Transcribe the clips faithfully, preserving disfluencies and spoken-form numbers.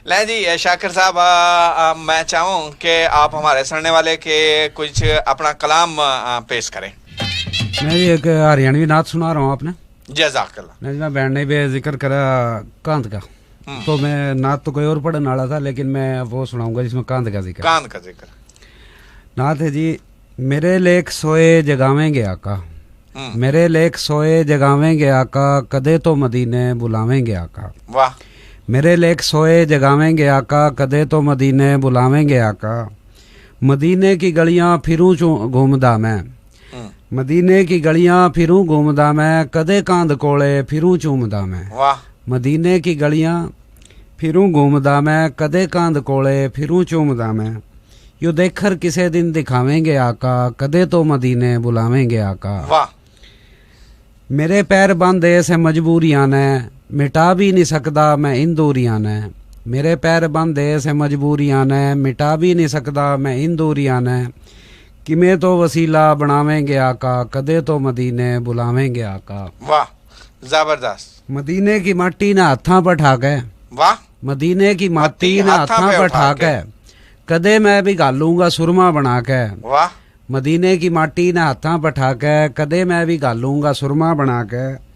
ले जी, ए, शाकिर साहब, आ, आ, मैं चाहूँ कि आप हमारे सुनने वाले के कुछ अपना कलाम, आ, पेश करें। मैं ये एक हरियाणवी नात सुना रहा हूँ आपने। जजाकल्ला। मैं, मैं बैंड ने भी जिक्र करा कांद का। हम्म। तो मैं नात तो कोई और पढ़ने वाला था, लेकिन मैं वो सुनाऊंगा जिसमें कांद का जिक्र। कांद का जिक्र। नात है जी, मेरे लेख सोए जगावेंगे आका। हम्म। मेरे लेख सोए जगावेंगे आका, कदे तो मदीने बुलावेंगे आका। वाह। मेरे लेख सोए जगावेंगे आका, कदे तो मदीने बुलावेंगे आका। मदीने की गलियां फिरूं चूं घूमदा मैं। हम्म। मदीने की गलियां फिरूं घूमदा मैं, कदे कांद कोले फिरूं चूमदा मैं। वाह। मदीने की गलियां फिरूं घूमदा मैं, कदे कांद कोले फिरूं चूमदा मैं। यो देखर किसे दिन दिखावेंगे आका, कदे तो मदीने बुलावेंगे आका। वाह। मेरे पैर बांधे से मजबूरियां ने, मिटा भी नहीं सकदा मैं इन दूरियां ने। मेरे पैर बांधे से मजबूरियां ने, मिटा भी नहीं सकदा मैं इन दूरियां ने। किमे तो वसीला बनावेंगे आका, कदे तो मदीने बुलावेंगे आका। वाह, जबरदस्त। मदीने की माटी ने हाथां पर ठा के। वाह। मदीने की माटी माटी ने हाथां हाथां पे पर उठा ठा के। के। कदे मैं भी घालूंगा सुरमा बना के। वाह। मदीने की माटी ने हाथां पर ठा के, कदे मैं भी घालूंगा सुरमा बना के।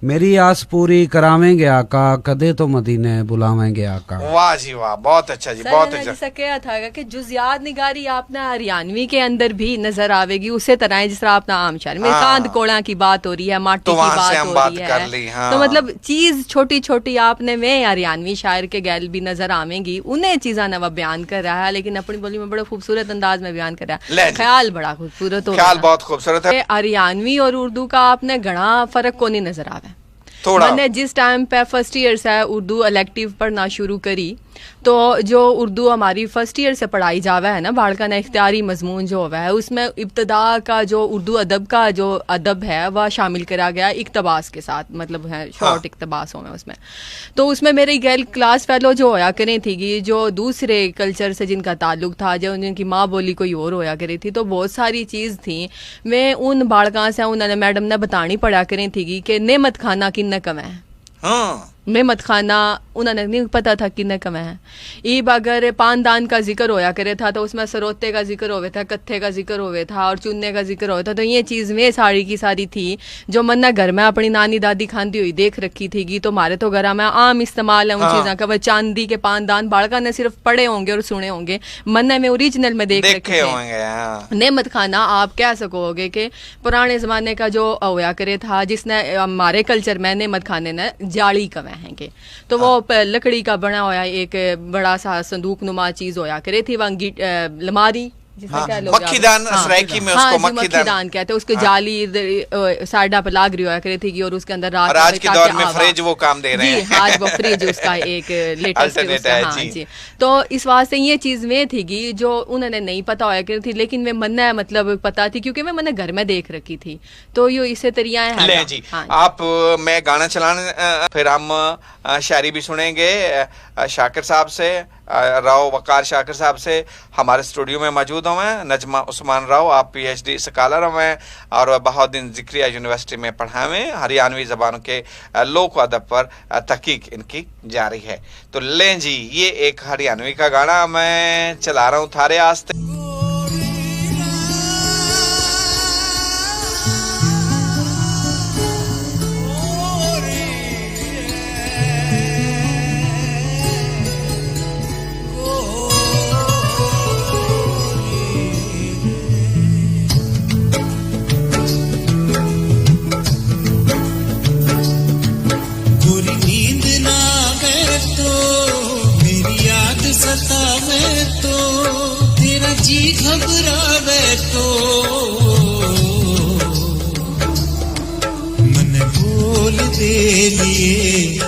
मेरी आस पूरी करावेंगे आका, कदे तो मदीने बुलावेंगे आका। वाह जी वाह, बहुत अच्छा जी, सर, बहुत है ना, अच्छा। जिसका कहा था कि जुजियात निगारी आपने हरियाणवी के अंदर भी नजर आवेगी, उसे तरह है जिस तरह आपने आम शहर में हाँ। कांद कोला की बात हो रही है, माटी तो की वहाँ से बात हम हो बात रही कर है। ली, हाँ। तो मतलब चीज छोटी छोटी आपने में हरियाणवी शायर के गैल भी नजर आवेंगी, उन्हें चीजा ने वह बयान कर रहा है, लेकिन अपनी बोली में बड़े खूबसूरत अंदाज में बयान कर रहा है। ले जी। ख्याल बड़ा खूबसूरत हो ख्याल रहा। बहुत खूबसूरत है। ये हरियाणवी और उर्दू का आपने घना फर्क को नहीं नजर आवे। थोड़ा। मैंने जिस टाइम पे फर्स्ट ईयर से उर्दू इलेक्टिव पढ़ना शुरू करी, तो जो उर्दू हमारी फर्स्ट ईयर से पढ़ाई जावे है ना, बालका ने इख्तियारी मजमून जो होवे है, उसमें इब्तदा का जो उर्दू अदब का जो अदब है, वह शामिल करा गया इक्तबास के साथ, मतलब है शॉर्ट हाँ। इक्तबास होवे उसमें। तो उसमें मेरी गैल क्लास फेलो जो होया करें थी कि जो दूसरे कल्चर से जिनका ताल्लुक था, जो जिनकी माँ बोली कोई और होया करी थी, तो बहुत सारी चीज थी मैं उन बालकां से उन्होंने मैडम ने बतानी पड़ा करें थी कि, कि नेमत खाना किन्ने कवे। हाँ। नेमत खाना उन्होंने नहीं पता था किन्ने कवे है। ईब अगर पानदान का जिक्र होया करे था, तो उसमें सरोते का जिक्र होवे था, कत्थे का जिक्र होवे था और चूने का जिक्र होवे था। तो ये चीज में सारी की सारी थी जो मन्ने घर में अपनी नानी दादी खांदी हुई देख रखी थी, तो मारे तो घर में आम इस्तेमाल है उन हाँ। चीजां का। वह चांदी के पानदान बालका ने सिर्फ पढ़े होंगे और सुने होंगे, मन्ने में ओरिजिनल में देख देखे रखे थे। होंगे, हाँ। नेमत खाना आप कह सकोगे कि पुराने जमाने का जो होया करे था, जिसने, अ, हमारे कल्चर में नेमत खाने ने जाली कवे हैं के, तो वो हाँ। प-, लकड़ी का बना हुआ एक बड़ा सा संदूक नुमा चीज होया करे थी, वहाँ गी-, अ, लमारी, जिसे हाँ, कह लो मक्खीदान, हाँ। सराइकी में हाँ उसको जी, मक्खीदान। मक्खीदान कहते, उसके हाँ। जाली इधर, अ, साइडा पे लाग रही होया करे थी और उसके अंदर रात और में आज के ताकि दौर में हवा। फ्रिज वो काम दे रहे जी, हैं। आज वो फ्रिज उसका एक लेटेस्ट अल्टरनेट उसका, है, हाँ जी। जी। तो इस वास्ते ये चीज में थी कि जो उन्होंने नहीं पता होया करे थी, लेकिन वे मन्ने मतलब पता थी, क्योंकि मैं मन्ने घर में देख रखी थी। तो यो इसे तरिया है ले ना। जी, हाँ जी। आप, अ, मैं गाना चलाने, अ, फिर हम, अ, शायरी भी सुनेंगे। अ, अ, शाकिर साहब से, अ, राव वकार शाकिर साहब से हमारे स्टूडियो में मौजूद हुए हैं। नजमा उस्मान राव, आप पीएचडी स्कॉलर हुए हैं और बहाउद्दीन जिक्रिया यूनिवर्सिटी में पढ़ावे हैं। हरियाणवी जबान के, अ, लोक अदब पर, अ, तहकीक इनकी जारी है। तो लें जी, ये एक हरियाणवी का गाना मैं चला रहा हूँ थारे आस्ते। गोरी नींद ना आवे तो, मेरी याद सतावे तो, तेरा जी घबरावे तो, मन बोल दे लिए,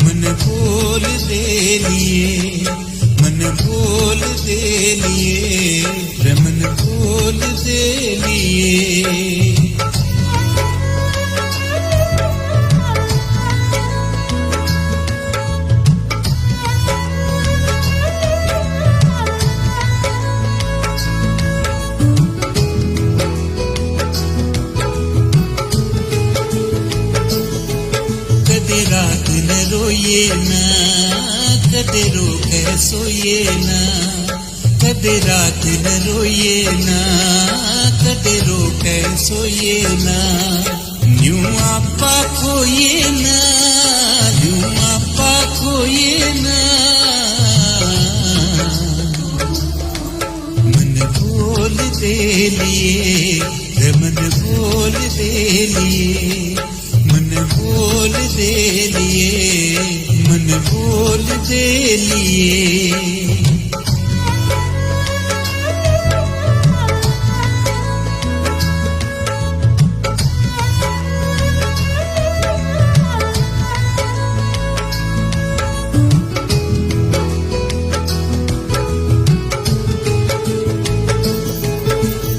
मन बोल दे लिए, मन बोल दे लिए, रे मन बोल दे लिए। कदे रात न रोइए ना, कदे रो के सोइए ना, कदे रात न रोइए ना, कदे रो के सोइए ना। न्यू आपा खोइए ना, न्यू आपा खोइए ना। मन बोल दे लिए, रे मन बोल दे लिए, मन बोल दे लिए, मन बोल दे लिए।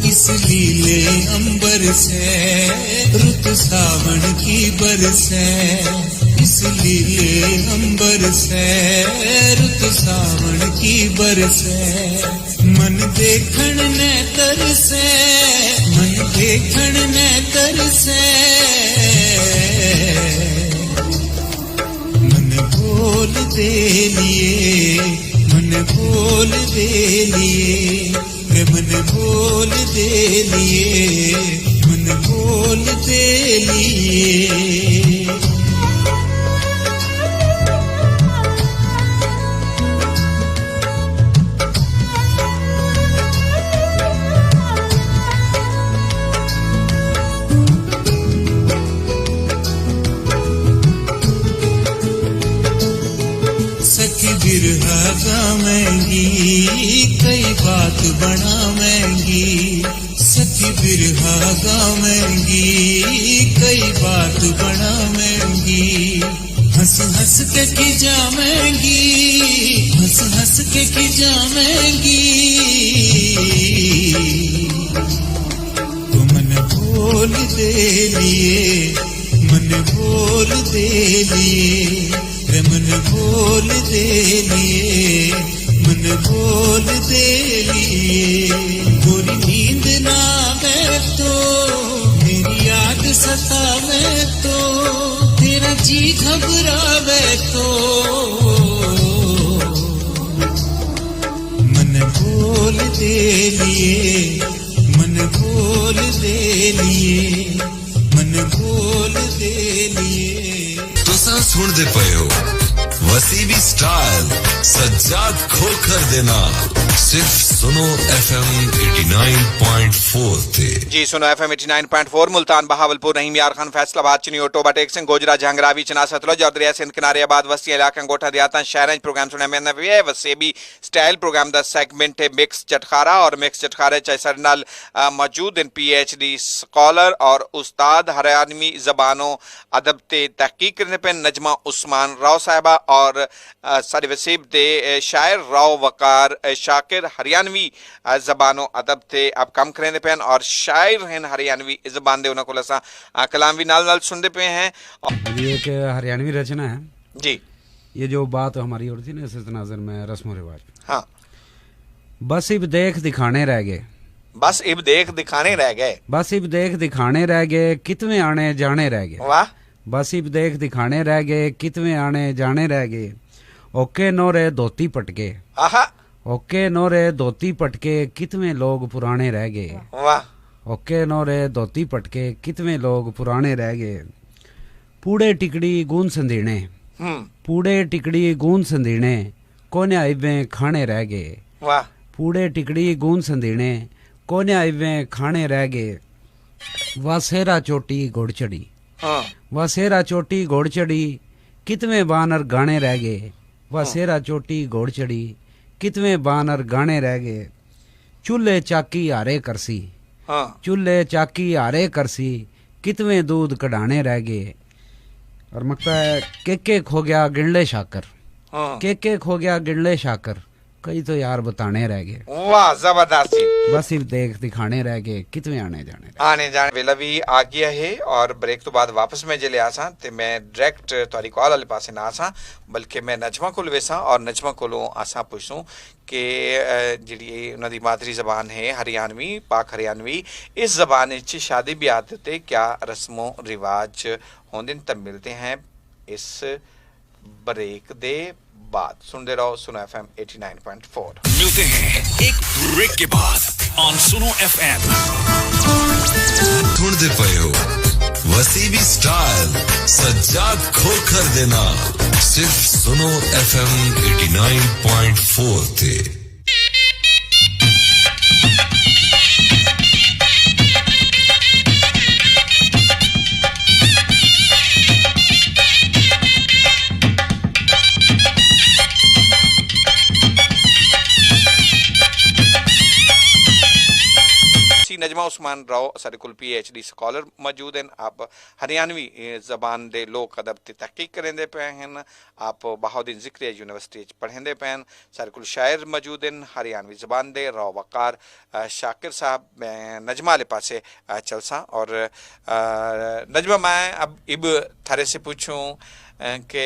इस लीले अंबर से रुत सावन की बरसे, इस लीले अंबर से रुत सावन की बरसे। मन देखण ने तरसे, मन देखण ने तरसे। मन बोल दे लिए, मन बोल दे लिए, रे मन बोल दे लिए, मन बोल दे लिए। सखी बिरहा गावेंगी, कई बात बनावेंगी। सखी बिरहा गावेंगी, कई बात बनावेंगी। हंस हंस के खिजावेंगी, हंस हंस के खिजावेंगी। तो मन बोल दे लिए, मन बोल दे लिए, रे मन बोल दे लिए, मन बोल दे लिए। गोरी नींद ना आवे तो, मेरी याद सतावे तो, तेरा जी घबरावे तो। मन बोल दे लिए, मन बोल दे लिए, मन बोल दे लिए। तुसां सुणदे पए हो वसीबी स्टाइल, सज्जाद खोखर दे नाल। सिर्फ सुनो FM eighty nine point four ते। जी, सुनो FM eighty nine point four, Multan, बहावलपुर, रहीम यार खान, फैसलाबाद, चुनियो, टोबा टेक सिंह, गोजरा, झांगरावी, चना, सतलुज और दरिया सिंध किनारे आबाद वस्तियां, इलाका, गोठा, देहातां, शहरां च प्रोग्राम सुनने में भी है। वसेबी स्टाइल प्रोग्राम दा सेगमेंट है मिक्स चटखारा, और मिक्स चटखारे च साडे नाल, अ, मौजूद हैं PhD स्कॉलर और उस्ताद हरियाणवी जबानों अदब ते तहकीक करने पे नजमा उस्मान राव साहिबा और, अ, साडे वसेब दे, अ, शायर राव वकार, अ, शाकिर हरियाणवी, अ, जबानों अदब ते अब काम करने पे हैं और शायर हैं हरियाणवी जबान दे, उन्हां कोल असां, अ, कलाम भी नाल नाल सुनते पे हैं। और ये एक हरियाणवी रचना है। जी। ये जो बात हमारी हो रही थी ना, सिरतनाजर में रस्मो रिवाज। हाँ। बस इब देख दिखाने रह गए। बस इब देख दिखाने रह गए। बस इब देख दिखाने रह गए, कितने आने जाने रह गए। वाह। बस इब देख दिखाने रह गए, कितने आने जाने रह गए। ओके नोरे धोती पटके। आहा। ओके नोरे धोती पटके, कितने लोग पुराने रह गए। वाह। ओके नोरे धोती पटके, कितने लोग पुराने रह गए। पूड़े टिकड़ी गूंद संधीने। हम्म। पूड़े टिकड़ी गूंद संधीने, कोन्या इवें खाने रह गए। वाह। पूड़े टिकड़ी गूंद संधीने, कोन्या इवें खाने रह गए। वा सेरा चोटी घोड़ चढ़ी। हाँ। वा सेरा चोटी घोड़ चढ़ी, कितने बानर गाने रह गए। वा हाँ। सेरा चोटी घोड़ चढ़ी, कितने बानर गाने रह गए। चूल्हे चाकी हारे करसी। हाँ। चूल्हे चाकी हारे करसी, कितने दूध कढ़ाने रह गए। और मकता है, के के खो गया गिणले शाकर। हाँ। के के खो गया गिणले शाकर, कई तो यार बताने रह गए। वाह, जबरदस्त जी। बस इब देख दिखाने रह गए, कितने आने जाने रह गए। आने जाने वेला भी आ गया है और ब्रेक तो बाद वापस मैं जे ले आसा ते मैं डायरेक्ट तुम्हारी कॉल वाले पासे ना आसा, बल्कि मैं नजमा को वेसा और नजमा को आसा पूछूं कि, अ, जिहड़ी उन्हां दी मादरी जबान है हरियाणवी, पाक हरियाणवी, इस जबान विच शादी ब्याह दे उत्ते क्या रस्मो रिवाज होंदे न? तब मिलते हैं इस ब्रेक दे बाद सुनते रहो सुनो FM eighty nine point four. मिलते हैं एक ब्रेक के बाद ऑन सुनो एफएम। सुनते पे हो वसीबी स्टाइल सज्जाद खोखर देना सिर्फ सुनो FM eighty nine point four थे। नजमा उस्मान राव सारे कुल पीएचडी स्कॉलर मौजूद हैं। आप हरियाणवी जबान दे लोक अदब ते तहकीक करेंदे पे हैं। आप बहाउद्दीन जिक्रिया यूनिवर्सिटी पढ़ेंदे पे हैं। सारे कुल शायर मौजूद हैं हरियाणवी जबान दे। राव वकार शाकिर साहब, मैं नजमा वाले पासे चलसा। और नजमा, मैं अब इब थारे से पूछूं कि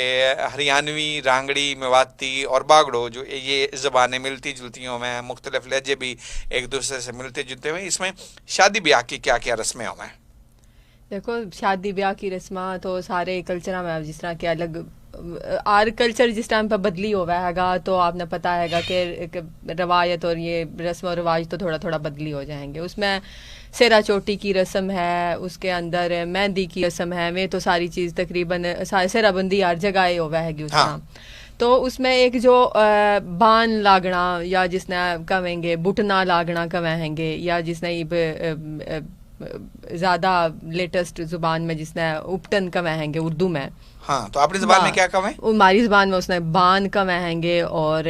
हरियाणवी, रांगड़ी, मेवाती और बागड़ो, जो ये जबानें मिलती जुलती हों, मुख्तलिफ लहजे भी एक दूसरे से मिलते जुलते हुए, इसमें शादी ब्याह की क्या क्या रस्में हों? देखो, शादी ब्याह की रस्मां तो सारे कल्चर में जिस तरह के अलग, हर कल्चर जिस टाइम पर बदली होवा हैगा, तो आपने पता हैगा कि रवायत और ये रस्म और रिवाज तो थोड़ा थोड़ा बदली हो जाएंगे। उसमें सेरा चोटी की रस्म है, उसके अंदर मेहंदी की रस्म है, वे तो सारी चीज तकरीबन सेराबंदी हर जगह ही होवा हैगी उसका। हाँ। तो उसमें एक जो बान लागना या जिसने कहेंगे बुटना लागना कहेंगे या जिसने ज्यादा लेटेस्ट जुबान में जिसने उपटन कहेंगे उर्दू में। हाँ, तो अपनी जबान में क्या कहें? हमारी जबान में उसने बान कहेंगे और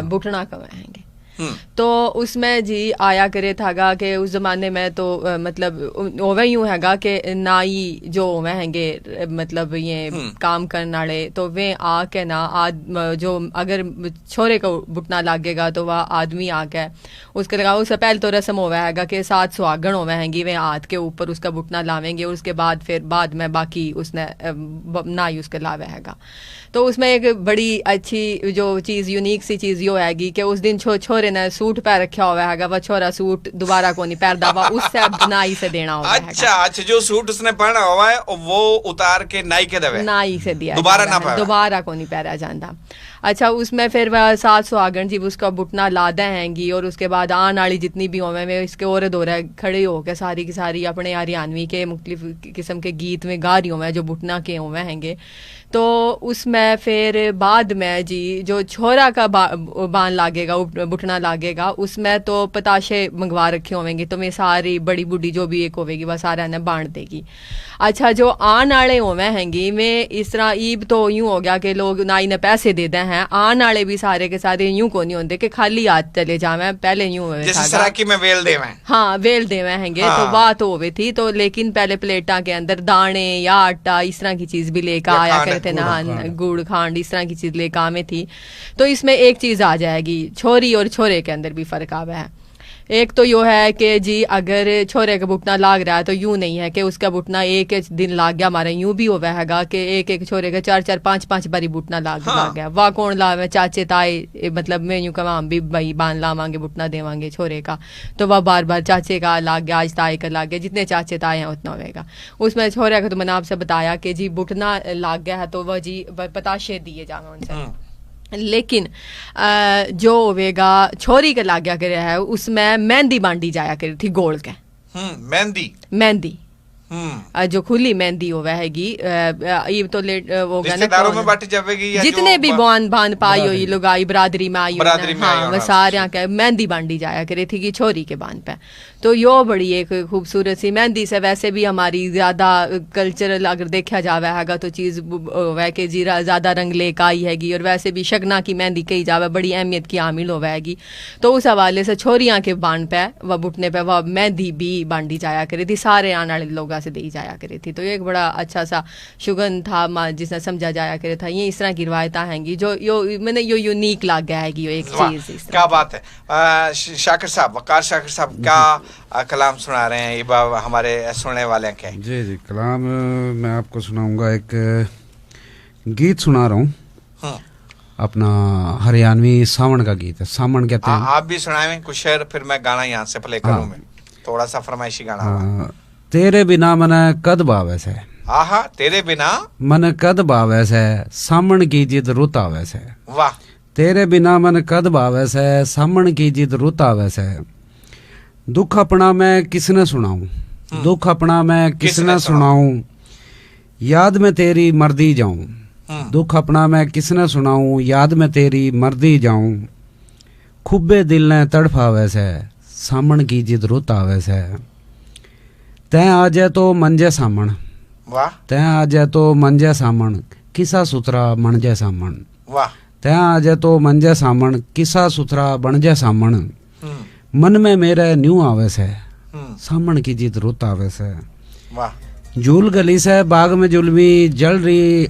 बुटना कहेंगे। हम्म। तो उसमें जी आया करे थागा कि उस जमाने में तो मतलब होवे यूं हैगा कि नाई जो होवे हैंगे, मतलब ये हम्म। काम करने वाले, तो वे आके ना आद जो अगर छोरे को बुटना लागेगा तो वह आदमी आके उसके लगा। उससे पहले तो रस्म होवे हैगा कि सात सुहागण होवे हैंगी, वे हाथ के ऊपर उसका बुटना लावेंगे और उसके बाद फिर बाद में बाकी उसने नाई उसके लावे हैगा। तो उसमें एक बड़ी अच्छी जो चीज, यूनिक सी चीज यो हैगी कि उस दिन छो, छोरे ने सूट पहन रखा हुआ हैगा, वह छोरा सूट दोबारा को नहीं पहनदा, वह उससे नाई से देना हुआ अच्छा। अच्छा, जो सूट उसने पहना हुआ है वो उतार के नाई के देवे, नाई से दिया, दोबारा ना पहना, दोबारा को नहीं पहना जाता। अच्छा, उसमें फिर वह सात सुहागण जी उसका बुटना लादा हैंगी और उसके बाद आन वाली जितनी भी होवे वे इसके ओरे दोरे खड़े होकर सारी की सारी अपने हरियाणवी के मुख्तलिफ किस्म के गीत में गा रही होवे जो बुटना के होवे हैंगे। तो उसमें फिर बाद में जी जो छोरा का बा, बान लागेगा, बुटना लागेगा, उसमें तो पताशे मंगवा रखे होवेंगे, तो मैं सारी बड़ी बूढ़ी जो भी एक होवेगी वह सारा ने बांट देगी। अच्छा, जो आन आले होवे हैंगी, मैं इस तरह ईब तो यूं हो गया कि लोग नाई ने पैसे दे दे हैं, आन आले भी सारे के सारे यूं को नहीं होंदे कि खाली हाथ चले जावे, पहले यूं होवे जैसे सराकी में वेल देवे। हाँ, वेल देवे हैंगे। हाँ। तो वाह तो होवे थी, तो लेकिन पहले प्लेटा के अंदर दाने या आटा इस तरह की चीज भी लेकर आया करते ना, गुड़ खांड इस तरह की चीज लेकर आवे थी। तो इसमें एक चीज आ जाएगी, छोरी और छोरे के अंदर भी फर्क आवे है। एक तो यो है कि जी अगर छोरे का बुटना लाग रहा है तो यूं नहीं है कि उसका बुटना एक दिन लाग गया, हमारे यूं भी होवे हैगा कि एक एक छोरे का चार चार पांच पांच बारी बुटना लाग हाँ। लाग गया। वाह कौन लावे? चाचे ताए, मतलब मैं यूं कहवा हम भी भाई बान लावांगे, बुटना देवांगे छोरे का, तो वह बार बार चाचे का लाग गया, आज ताए का लाग गया, जितने चाचे ताए हैं उतना होगा। उसमें छोरे का तो मैंने आपसे बताया कि जी बुटना लाग गया है तो वह जी पताशे दिए जावे उनसे। हम्म। लेकिन जो होवेगा छोरी के लाग्या करे है, उसमें मेहंदी बांटी जाया करी थी गोल के। हम्म, मेहंदी। मेहंदी। हम्म। जो खुली मेहंदी होवे हैगी, ये तो लेट होगा ना, रिश्तेदारों में बांटी जावेगी या जितने भी बान बान पाई हुई लुगाई बरादरी में आई हुई, हाँ, वह सारे के मेहंदी बांटी जाया करे थी कि छोरी के बान पे। तो यो बड़ी एक खूबसूरत सी मेहंदी से। वैसे भी हमारी ज्यादा कल्चरल अगर देखा जावे हैगा तो चीज होवे कि जी ज्यादा रंग लेकर आई हैगी, और वैसे भी शगना की मेहंदी कही जावे बड़ी अहमियत की हामिल होवे हैगी। तो उस हवाले से छोरियां के बान पे व बुटने पे वह मेहंदी भी बांटी जाया करी थी, सारे आने वाले लोगों से दी जाया करी थी। तो ये एक बड़ा अच्छा सा शुगन था जिसने समझा जाया करे था। ये इस तरह की रिवायत हैंगी जो यो मैंने यो यूनिक लग गया हैगी, यो एक चीज। क्या बात है। शाकिर साहब, वकार शाकिर साहब, क्या कलाम सुना रहे हैं इब हमारे सुनने वाले के? जी जी, कलाम मैं आपको सुनाऊंगा, एक गीत सुना रहा हूँ। हाँ। अपना हरियाणवी सावण का गीत है, सावण कहते हैं। आप भी सुनाएं कुछ शेर, फिर मैं गाना यहाँ से प्ले करूँ। हाँ। मैं थोड़ा सा फरमाइशी गाना। हाँ। तेरे बिना मने कद भावे से, आहा, तेरे बिना। मन कद भावै सै, सामण की जिद रुत आवै सै। वाह। तेरे बिना मन कद भावै सै, सामण की जिद रुत आवै सै। दुख अपना मैं किसने सुनाऊं, हम्म। दुख अपना मैं किसने किसने सुनाऊं? सुनाऊं? याद में तेरी मरदी जाऊं। हम्म। दुख अपना मैं किसने सुनाऊं, याद में तेरी मरदी जाऊं। खुब्बे दिल ने तड़फावै सै, सामण की जिद रुत आवै सै। तै आ जा तो मंजै सामण। वाह। तै आ जा तो मंजै सामण, किसा सुथरा मंजै सामण। वाह। तै आ जा तो मंजै सामण, किसा सुथरा बन जा सामण। हम्म। मन में मेरे न्यू आवै सै, हम्म। सामण की जिद रुत आवै सै। वाह। झूल गली सै बाग में जुलमी, जल रही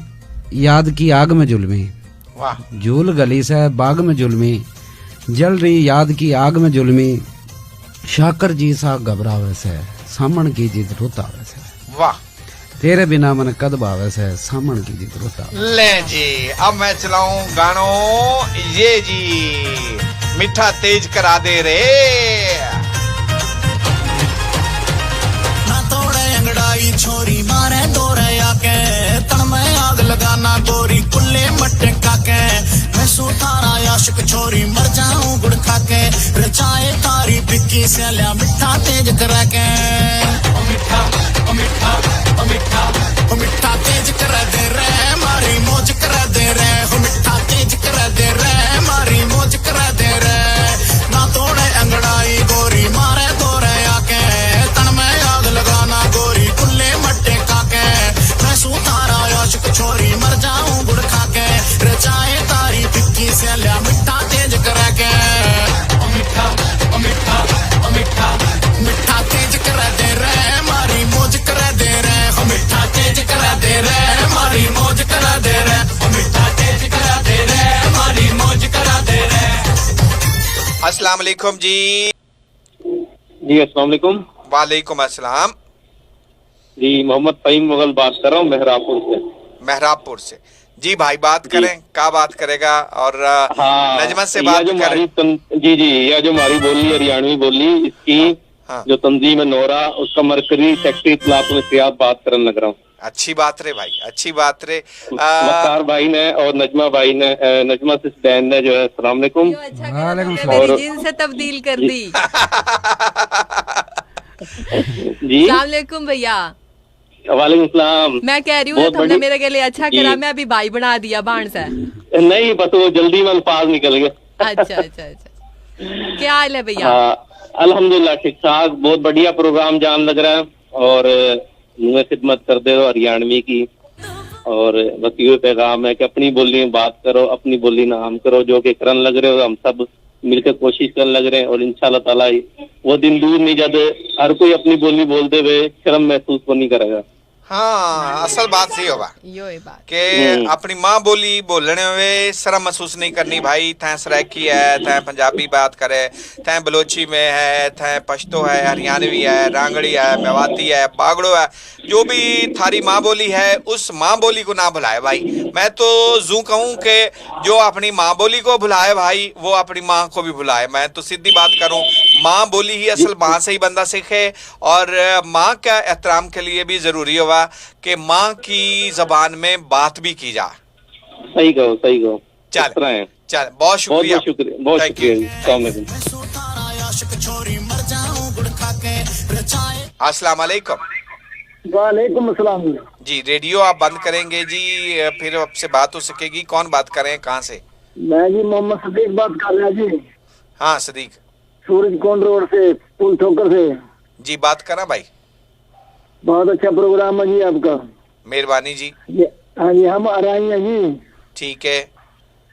याद की आग में जुलमी। वाह। झूल गली सै बाग में जुलमी, जल रही याद की आग में जुलमी। शाकर जी सा घबरावै सै, सामण की जिद रुत आवै सै। वाह। तेरे बिना मन कद भावै सै, सामण की जिद रुत आवै। ले जी, अब मैं चलाऊं गानो ये जी, मिठा तेज करा दे रे। ना तोड़े अंगड़ाई छोरी मारे दौरे आके, तन में आग लगाना गोरी कुल्ले मटका के। मैं सू थारा आशिक छोरी मर जाऊं गुड़ खा के, रचाए थारी बिक्की सैल्या मिठा तेज करा के। ओ मिठा, ओ मिठा, ओ मिठा, ओ मिठा तेज करा दे रे, मारी मौज करा दे रे। ओ मिठा तेज करा दे रे, मारी मौज करा दे रे। ना तोड़े अंगड़ाई गोरी मारे दौरे आके, तन में आग लगाना गोरी कुल्ले मट्टे काके। मैं सू थारा आशिक छोरी मर जाऊं गुड़ खा के, रचाए तारी फिक्की सैल्या मिठा तेज करा के। ओ मिठा, ओ मिठा, ओ मिठा, मिठा तेज करा दे रे, मारी मौज करा दे रे। ओ मिठा तेज करा दे रे, मारी मौज करा दे रे। ओ मिठा तेज करा दे रे, मारी मौज करा दे रे। अस्सलाम वालेकुम जी। जी, अस्सलाम वालेकुम। वालेकुम अस्सलाम। जी, मोहम्मद फहीम मुगल बात कर रहा हूँ मेहराबपुर से। मेहराबपुर से। जी भाई, बात जी। करें, क्या बात करेगा? और, अ, हाँ, नजमा से यह बात जो करें। हमारी तन-, जी, जी, यह जो हमारी बोली, हरियाणवी बोली, इसकी हाँ, हाँ। जो तंजीम है नोरा, उसका मरकजी सेक्रेटरी इतलात में से आप बात करने लग रहा हूँ। अच्छी बात रे भाई, अच्छी बात रे। आ, वकार भाई ने और नजमा भाई ने, अ, नजमा सिस बहन ने जो है, अस्सलाम वालेकुम। यो अच्छा करा वालेकुम तुमने सलाम। मेरी और जिन से तब्दील कर जी। दी। जी। अस्सलाम वालेकुम भैया। वालेकुम सलाम। मैं कह रही हूँ, बहुत तुमने बढ़िया। मेरे के लिए अच्छा जी। करा, मैं अभी भाई बना दिया बाण से। नहीं, बस वो जल्दी में अल्फाज निकल गए। अच्छा, अच्छा, अच्छा। क्या हाल है भैया? हाँ, अल्हम्दुलिल्लाह, ठीक ठाक, बहुत बढ़िया प्रोग्राम जान लग रहा है। और नुए खिदमत कर दे हो हरियाणवी की। और बस यो पैगाम है कि अपनी बोली में बात करो, अपनी बोली ना हम करो, जो कि करन लग रहे हो, हम सब मिलकर कोशिश करने लग रहे हैं। और इंशाल्लाह ताला वो दिन दूर नहीं, जब हर कोई अपनी बोली बोलते हुए शर्म महसूस को नहीं करेगा। हाँ, असल बात सही होगा यो ही बात। कि हम्म। अपनी माँ बोली बोलने में शर्म महसूस नहीं करनी भाई। तै सराइकी है, तै पंजाबी बात करे, तै बलोची में है, तै पश्तो है, हरियाणवी है, रांगड़ी है, मेवाती है, बागड़ो है, जो भी थारी माँ बोली है, उस माँ बोली को ना भुलाए भाई। मैं तो जूं कहूँ कि जो अपनी माँ बोली को भुलाए भाई, वो अपनी माँ को भी भुलाए। मैं तो सीधी बात करूँ, माँ बोली ही असल माँ से ही बंदा सीखे। और माँ का एहतराम के लिए भी जरूरी हुआ कि माँ की जबान में बात भी की जा। सही कहो, सही कहो। चल, इस तरह है। चल, बहुत बहुत शुक्रिया। बहुत शुक्रिया, बहुत Thank शुक्रिया you। जी। अस्सलाम वालेकुम। अस्सलाम वालेकुम। वालेकुम अस्सलाम। जी, रेडियो आप बंद करेंगे जी, फिर आपसे बात हो सकेगी। कौन बात कर रहे हैं, कहाँ से? मैं जी मोहम्मद सदीक बात कर रहा जी। हाँ सदीक। सूरज कोंड रोड से, पुल ठोकर से। जी, बात करा भाई। बहुत अच्छा प्रोग्राम है जी आपका। मेहरबानी जी। ये, हाँ जी, हम अराई हैं जी। ठीक है।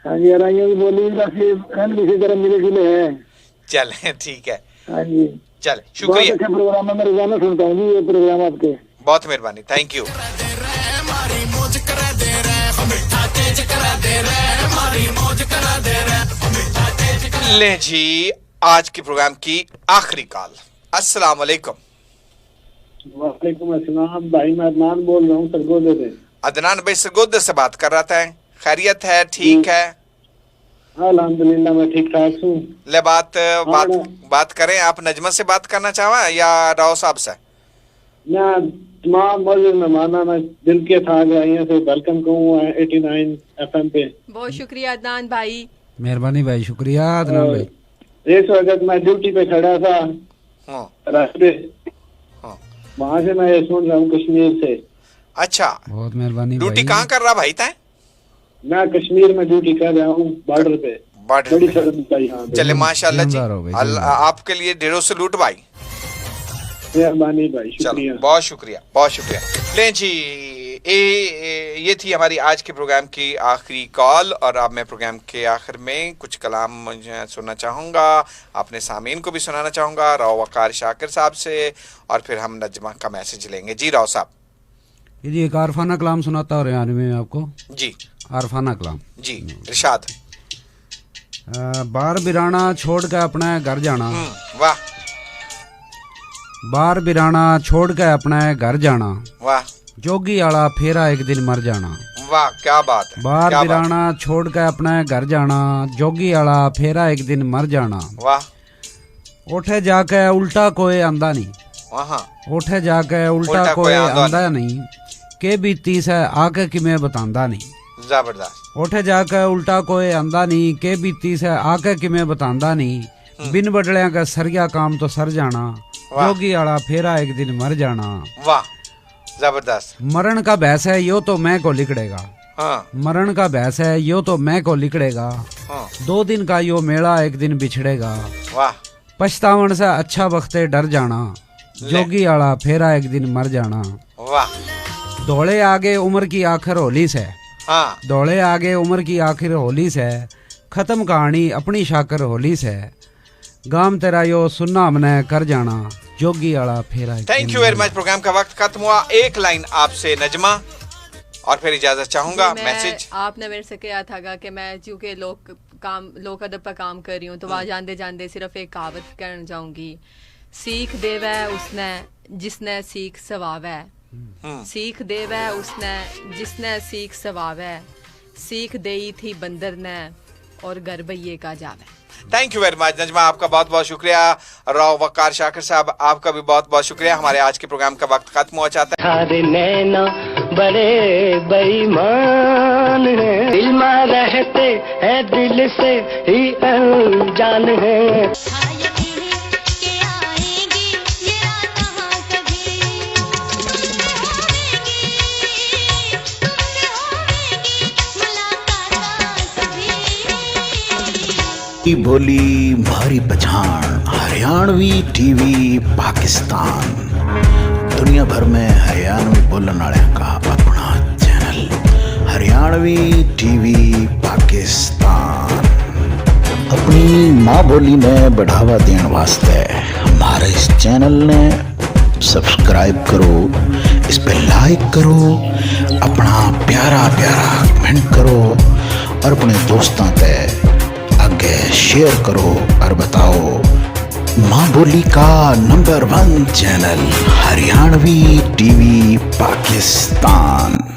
हाँ जी, अराइयों की बोली भी बस ये, है ना, इसी तरह मिले जुले हैं। चले, ठीक है। हाँ जी। चल, बहुत शुक्रिया। अच्छा प्रोग्राम है, मैं रोजाना सुनता हूँ जी ये प्रोग्राम आपके। बहुत मेहरबानी, thank you। ले जी, आज के प्रोग्राम की आखिरी कॉल। अस्सलाम वालेकुम। वालेकुम अस्सलाम भाई, मैं अदनान बोल रहा हूँ सरगोधे से। अदनान भाई सरगोधे से बात कर रहा था, खैरियत है, ठीक जी। है? अल्हम्दुलिल्लाह, मैं ठीक ठाक हूँ। ले बात, हाँ, बात, हाँ। बात करें, आप नजमा से बात करना चाहवा या राव साहब से? मैं तमाम मौजूद मेहमाना ने दिल के थाक रही से वेलकम कहूँ एटी नाइन एफएम पे। बहुत शुक्रिया अदनान भाई। मेहरबानी भाई, शुक्रिया अदनान और भाई। इस वक्त मैं ड्यूटी पे खड़ा था, हाँ। रास्ते। हाँ। वहाँ से मैं ये सुन रहा हूँ कश्मीर से। अच्छा। बहुत मेहरबानी ड्यूटी भाई। कहाँ कर रहा भाई तै? मैं कश्मीर में ड्यूटी कर रहा हूँ, बॉर्डर पे। बॉर्डर बड़ी पे। शर्म का यहाँ पे। चले, माशाल्लाह जी। जिंदा रहो भाई, अल्लाह जिंदा रहो। आपके लिए ढेरों सलूट भाई। मेहरबानी भाई, चलो, शुक्रिया। बहुत शुक्रिया, बहुत शुक्रिया। लें जी, ए, ए, ये थी हमारी आज के प्रोग्राम की आखिरी कॉल और अब मैं प्रोग्राम के आखिर में कुछ कलाम, अ, सुनना चाहूँगा, अपने सामीन को भी सुनाना चाहूँगा राव वकार शाकिर साहब से, और फिर हम नजमा का मैसेज लेंगे। जी राव साहब। ये जी एक आरफाना कलाम सुनाता हूँ हरियाणवी में आपको। जी। आरफाना कलाम। जी, इरशाद। अ, बार बिराना छोड़ के अपने घर जाना। हम्म, वाह। बार बिराना छोड़ के अपने घर जाना। वाह। जोगी आला फेरा एक दिन मर जाना। वाह, क्या बात है, बार क्या बात है। बिराना छोड़ के अपने घर जाना, जोगी आला फेरा एक दिन मर जाना। वाह। ओठे जाके उल्टा कोए आंदा नहीं। वाह। ओठे जाके उल्टा उल्टा कोए कोए आंदा आंदा नहीं। नहीं। के बीती से आके किमे बतांदा नहीं। जबरदस्त। ओठे जाके उल्टा कोए आंदा नहीं, के बीती से आके किमे बतांदा नहीं। हम्म। बिन बडलियां का सरिया काम तो सर जाना, वाह। जोगी आला फेरा एक दिन मर जाना। वाह, जबरदस्त। मरण का भय से यो तो मैं को लिकड़ेगा। हाँ। मरण का भय से यो तो मैं को लिकड़ेगा। हाँ। दो दिन का यो मेला एक दिन बिछड़ेगा। वाह। पछतावण से अच्छा वक्ते डर जाना, ले। जोगी आला फेरा एक दिन मर जाना। वाह। धोले आगे उम्र की आखिर होली से। हाँ। धोले आगे उम्र की आखिर होली से, खत्म कहानी अपनी शाकर होली से। गाम तेरा यो सुन्ना हमने कर जाना, जोगी आला फेरा एक दिन मर जाना। Thank you very much। Programme का वक्त खत्म हुआ। एक लाइन आपसे नजमा, और फिर इजाजत चाहूंगा। जी, मैं, मैसेज। आपने मेरे से कहा था कि मैं चूंकि लोक काम, लोक अदब पर काम कर रही हूँ, तो वहाँ हम्म। जांदे जांदे सिर्फ एक कहावत कहना चाहूंगी, सीख देवै उसने जिसने सीख सवावै। हम्म। सीख देवै उसने जिसने सीख सवावै, सीख देई थी बंदर ने और घर भैये का जावै। Thank you very much Najma, आपका बहुत बहुत शुक्रिया। राव वकार शाकिर साहब, आपका भी बहुत बहुत शुक्रिया। हमारे आज के प्रोग्राम का वक्त खत्म हो जाता है। थारे नैना बड़े बेईमान हैं, दिल में रहते हैं, दिल से ही अनजान हैं। की बोली म्हारी पछाण, हरियाणवी टीवी पाकिस्तान। दुनिया भर में हरियाणवी बोलण आळ्यां का अपना चैनल, हरियाणवी टीवी पाकिस्तान। अपनी माँ बोली ने बढ़ावा देण वास्ते हमारे इस चैनल ने सब्सक्राइब करो, इस पे लाइक करो, अपना प्यारा प्यारा कमेंट करो और अपने दोस्तां ते आगे शेयर करो और बताओ, माँ बोली का नंबर वन चैनल हरियाणवी टीवी पाकिस्तान।